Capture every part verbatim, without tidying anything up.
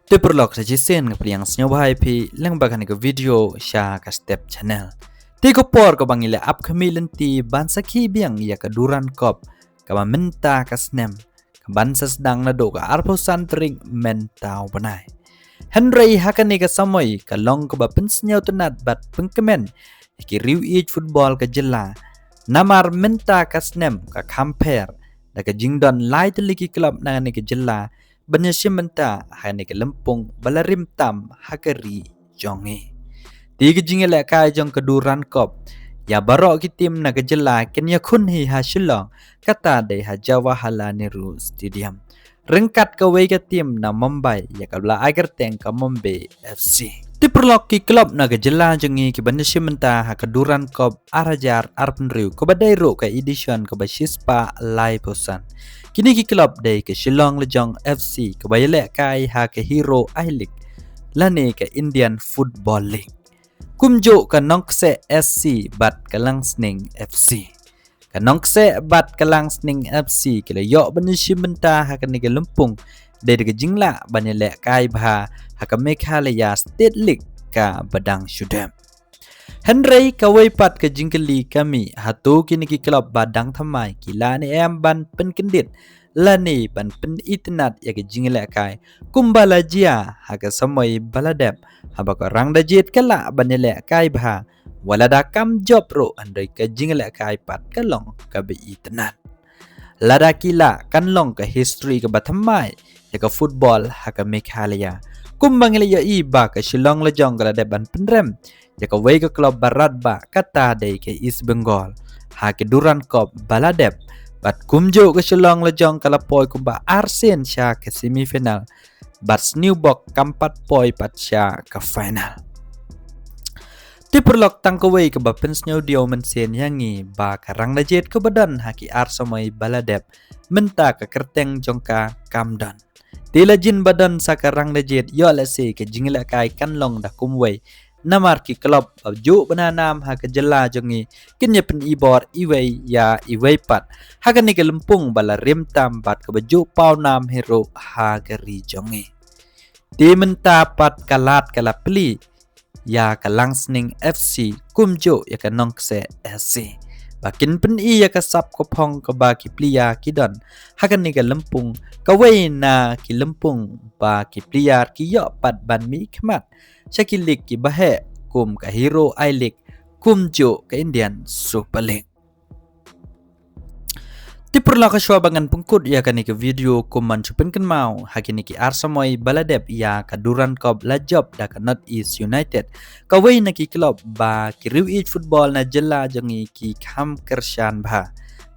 Te paralok, sa shisien nga pdiang sngewbha ïa phi lyngba kane ka video sha ka Step Channel. Te ka por kaba ngi la ap khmih lynti ban sakhi biang ïa ka Durand Cup kaba mynta ka snem, kaban sa sdang naduh ka arphew san tarik mynta u bnai. Hynrei ha kane ka samoi ka long kaba pynsngewtynnad bad pynkmen ïa ki riew ïeit football ka jylla. Namar mynta ka snem ka kham pher da ka jingdon lai tylli ki club na kane ka jylla ban ïashim bynta ha kane ka lympung ba la rim tam ha ka ri jong ngi. Te ka jingïalehkai jong ka Durand Cup ïa baroh ki team na ka jylla kin ïakhun hi ha Shillong, kata dei ha Jawaharlal Nehru Stadium, ryngkat kawei ka team na Mumbai ïa kaba la ai kyrteng ka Mumbai F C. Te paralok, ki club na ka jylla jong ngi kiban ïashim bynta ha ka Durand Cup ar hajar arphew hynriew kaba dei ruh ka edition kaba shispah laiphew san. Kine ki club dei ka Shillong Lajong F C kaba ïalehkai ha ka Hero I-League lane ka Indian Football League, kumjuh ka Nongkseh S C bad ka Langsning F C. Ka Nongkseh bad ka Langsning F C ki la ïoh ban ïashim bynta ha kane ka lympung dei da ka jinglah ban ïalehkai bha ha ka Meghalaya State League kaba dang shu dep. Hynrei kawei pat ka jingkylli ka mih, hato kine ki club ba dang thymmai ki lah ne em ban pynkyndit lane ban pynitynnad ïa ka jingïalehkai kumba la jia ha ka samoi ba la dep, haba ka rangda jied ka lah ban ïalehkai bha, wat lada kam jop ruh hynrei ka jingïalehkai pat ka long kaba itynnad. Lada ki lah, kan long ka history kaba thymmai ïa ka football ha ka Meghalaya. Kumba ngi la ïohi ba ka Shillong Lajong ka la dep ban pynrem ïa kawei ka club ba radbah, kata dei ka East Bengal, ha ka Durand Cup ba la dep, bad kumjuh ka Shillong Lajong ka la poi kumba arsien sha ka semi final, bad Springboks kam pat poi pat sha ka final. Te paralok, tang kawei kaba pynsngewdiaw mynsiem ïa ngi ba ka rangda jied kaba don ha ki ar samoi ba la dep, mynta ka kyrteng jong ka kam don. Te la jin ba don sa ka rangda jied, ïoh lehse ka jingïalehkai kan long da kumwei, namar ki club ba juh bna nam ha ka jylla jong ngi kin ïa pynibor iwei ïa iwei pat ha kane ka lympung ba la rim tam bad kaba juh paw nam hi ruh ha ka ri jong ngi. Te mynta pat ka lad ka la plie ïa ka Langsning F C kumjuh ïa ka Nongkseh S C ba kin pyni ïa ka sap ka phong kaba ki player ki don ha kane ka lympung, kawei na ki lympung ba ki player ki ïoh pat ban mihkhmat sha ki league kiba heh kum ka Hero I-League kumjuh ka Indian Super League. Te paralok, shuwa ba ngan pynkut ïa kane ka video, kum ban shu pynkynmaw, ha kine ki ar samoi ba la dep ïa ka Durand Cup la jop da ka North East United, kawei na ki club ba ki riew ïeit football na jylla jong ngi ki kham kyrshan bha.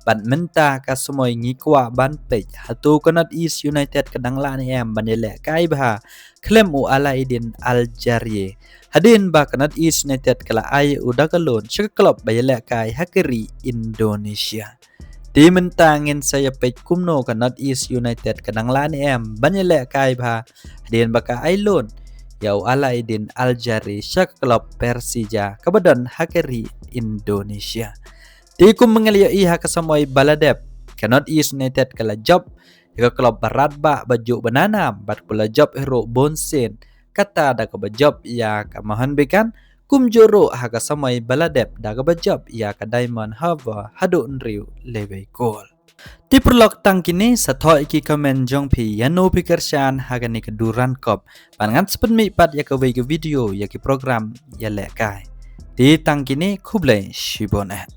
Bad mynta ka samoi ngi kwah ban peit hato ka North East United ka dang lah ne em ban ïalehkai bha khlem u Alauddin Al Jarieh, hadien ba ka North East United ka la ai u da ka loan sha ka club ba ïalehkai ha ka ri Indonesia. Te mynta ngin sa ïa peit kumno ka North East United ka dang lah ne em ban ïalehkai bha hadien ba ka ai loan ïa u Alauddin Al Jarieh sha ka club Persija kaba don ha ka ri Indonesia. Te kum ba ngi la ïohi ha ka samoi ba la dep, ka North East United ka la jop ïa ka club ba radbah ba juh bna nam bad ka la jop hi ruh bun sien, kata da kaba jop ïa ka Mohun Bagan, kumjuh ruh ha ka samoi ba la dep da kaba jop ïa ka Diamond Harbour haduh hynriew lewei kol. Te paralok, tang kine, sa thoh ïa ki comment jong phi, ïano phi kyrshan ha kane ka Durand Cup. Bad ngan sa pynmih pat ïa kawei ka video ïa ki program ïalehkai. Te tang kine, khublei shibun eh.